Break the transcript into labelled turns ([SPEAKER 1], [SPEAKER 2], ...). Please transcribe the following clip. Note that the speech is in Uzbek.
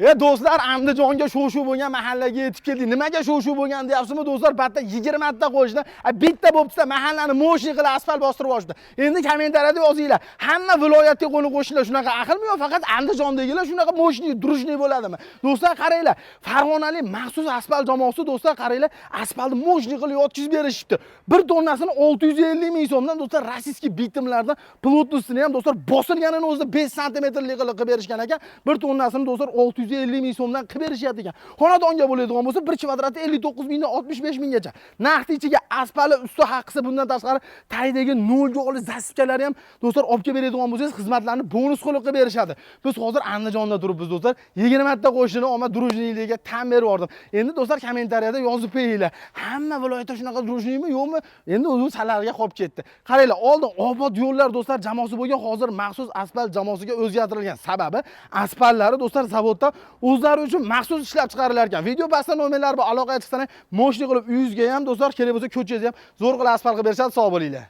[SPEAKER 1] Do'stlar, Andijonga shov-shuv bo'lgan mahallaga yetib keldik. Nimaga shov-shuv bo'lgan deyapsizmi, do'stlar? Bitta 20 ta qo'shni, bitta bo'libdi, mahallani мощный qilib asfalt bostirib olishdi. Endi kommentariyada yozinglar. Hamma viloyatga qo'ni qo'shnilar shunaqa ahilmi yo faqat Andijondagilar shunaqa мощный, дружный bo'ladimi? Do'stlar, qaranglar. Farg'onalik maxsus asfalt jamoasi, do'stlar, qaranglar, asfaltni мощный qilib yotkizib berishibdi. Bir tonnasini 650 ming so'mdan, do'stlar, российский bitimlardan плотность ini ham, do'stlar, bosilganini o'zida 5 santimetrlik qilib qilib berishgan ekan. Bir tonnasini, do'stlar, 650 ming so'mdan qilib berishyapti ekan. Xonadonga bo'ladigan bo'lsa, 1 kvadrati 59 mingdan 65 minggacha. Naqd ichiga asfali usti haqqisi, bundan tashqari tagidagi nolga olish засыпка lari ham, do'stlar, olib kelib beradigan bo'lsangiz, xizmatlarni bonus qilib qilib berishadi. Biz hozir Andijonda turibmiz, do'stlar. 20 ta qo'shni omad дружный ligiga tan berib yubordim. Endi, do'stlar, kommentariyada yozib qo'yinglar. Hamma viloyatda shunaqa дружный mi, yo'qmi? Endi o'zi salarga qolib ketdi. Qaranglar, oldin Obod yo'llar, do'stlar, jamoasi bo'lgan, hozir maxsus asfalt jamoasiga o'zgartirilgan. Sababi asfaltlari, do'stlar, zavodda o'zlari uchun maxsus ishlab chiqarilar ekan. Video pastda nomerlar bor, aloqaga chiqsangiz, мощный qilib uyingizga ham, do'stlar, kerak bo'lsa ko'changizga ham zo'r qilib asfalt qilib berishadi. Sog' bo'linglar.